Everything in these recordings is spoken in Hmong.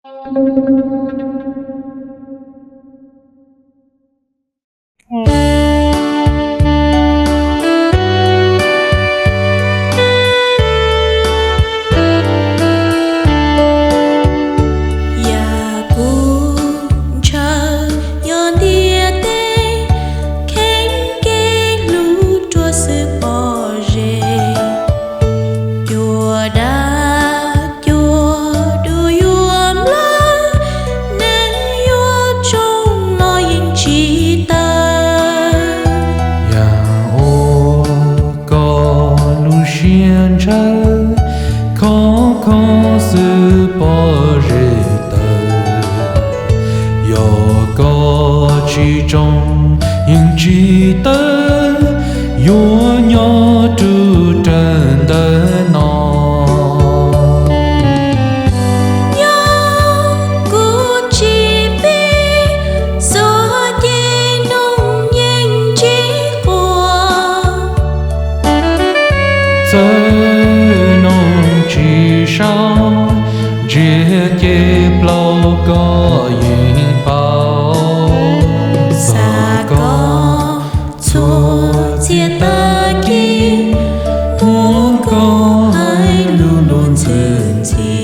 Yam kuv ntshaw yog ntiaj teb, kheev kev hlub ruaj xwb pob zeb. Cua dab cua dub yuav nplawg, neeg yuav tsoom los yeej tsis tawg. Yam uas koj lub siab ntshaw, khov kho xwb pob zeb tawg. Yog koj tsis tsoom yeej tsis tawg, yuav nyob rau rau ntawm no. Yog kuv tsis pib, xuas ces noog yeej tsis quaj. Txawm noog tsis sab, ntsiag ces plaub koj yeej paub. Xav koj txhua txhia tag kis, muab koj hais lus luag ntxhi ntxhi.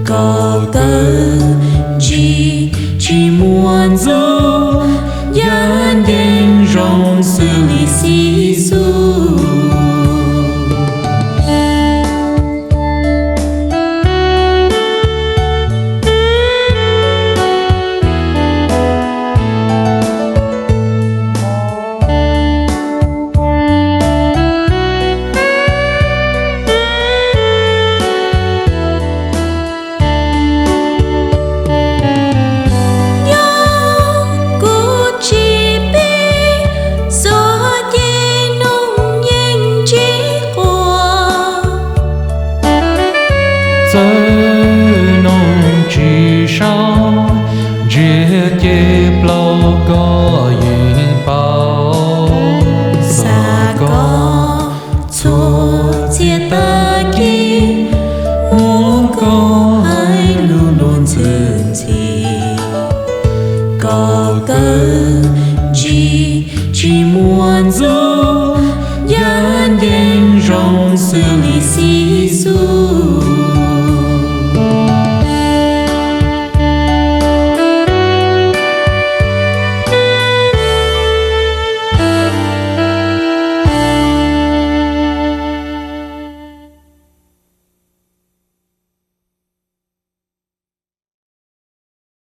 Koj kawg ntsis tsis muaj ntxub, yaj ntees zoo xws li xib xub. Yog kuv tsis pib, xuas ces noog yeej tsis quaj. Txawm noog tsis sab, ntsiag ces plaub koj yeej paub. Xav koj txhua txhia tag kis, muab koj hais lus luag ntxhi ntxhi. Koj kawg ntsis tsis muaj ntxub, yaj ntees zoo xws li